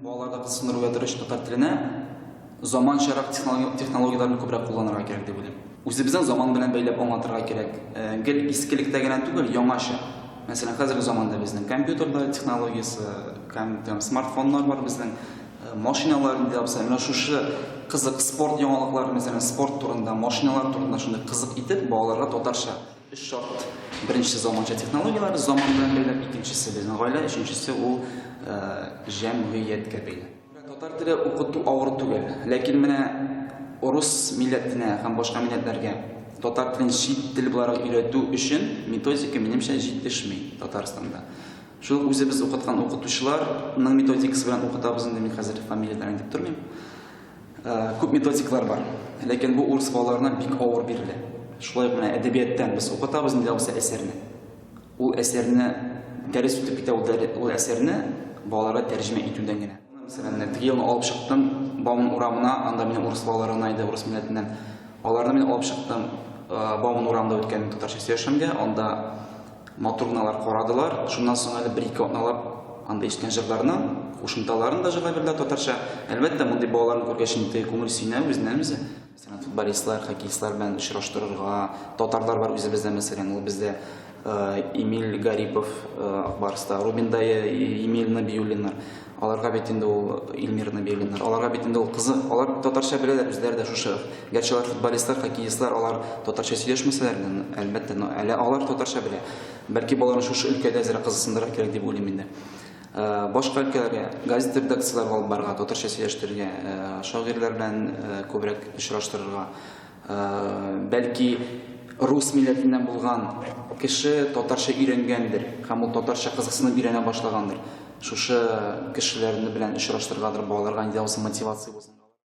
Балаларда кызыксындыру уятыр өчен татар теленә заманчарак технологияләрне күбрәк кулланырга кирәк дип уйлыйм. Үзебезнең заман белән бәйләп аңлатырга кирәк. Гел искелектә генә түгел, яңача. Мәсәлән, хәзерге заманда безнең компьютерлар технологиясе, смартфоннар бар безнең, машиналар инде абзый. Менә шушы кызык спорт яңалыклары, мәсәлән, спорт турында, машиналар турында шундый кызык итеп балаларга татарча. Өч шарт. Беренчесе заманча технологияләр, заман белән бәйләп, икенчесе безнең гаилә, өченчесе ул җәмгыятькә бәйле. Татар теле укыту авыр түгел, ләкин менә рус милләтенә һәм башка милләтләргә татар телен чит тел буларак өйрәтү өчен методика, минемчә, җитешми Татарстанда. Шул ук үзебез укыткан укытучыларның методикасы белән укытабыз инде, мин хәзер фамилияләрен әйтеп тормыйм. Күп методикалар бар, ләкин бу урыс балаларына бик авыр бирелә. Шулай ук менә әдәбияттан без укытабыз инде булса әсәрне. Ул әсәрне дәрес үтеп китә, ул әсәрне балаларга тәрҗемә итүдән генә. Мәсәлән, теге елны алып чыктым Бауман урамына, анда минем урыс балалары гына иде, урыс милләтеннән. Аларны мин алып чыктым Бауман урамында үткән татарча сөйләшүемгә, анда Матур гына алар карадылар. Шуннан соң әле бер-ике атналап анда ишеткән җырларның кушымталарын да җырлай белделәр татарча. Әлбәттә, мондый балаларны күргәч инде күңел сөенә үзеннән-үзе. Мәсәлән, футболистлар, хоккеистлар белән очраштырырга, татарлар бар үзебездә, мәсәлән, ул бездә Эмиль Гарипов Ак Барста, Рубин Дае, Эмиль Набиуллиннар. Аларга бит инде ул Илмир Набиуллиннар. Аларга бит инде ул кызык. Алар татарча беләләр үзләре дә шушы. Гәрчә алар футболистлар, хоккеистлар, алар татарча сөйләшмәсәләр дә, әлбәттә, но әле алар татарча белә. Бәлки балаларны шушы өлкәдә әзрәк кызыксындырырга кирәк дип уйлыйм инде. Башка өлкәләргә, газета редакцияләргә алып барырга, татарча сөйләштерергә, шагыйрьләр белән күбрәк очраштырырга. Бәлки рус милләтеннән булган кеше татарча өйрәнгәндер һәм ул татарча кызыксынып өйрәнә башлагандыр. Шушы кешеләрне белән очраштыргадыр, балаларга нинди булса мотивация булсын.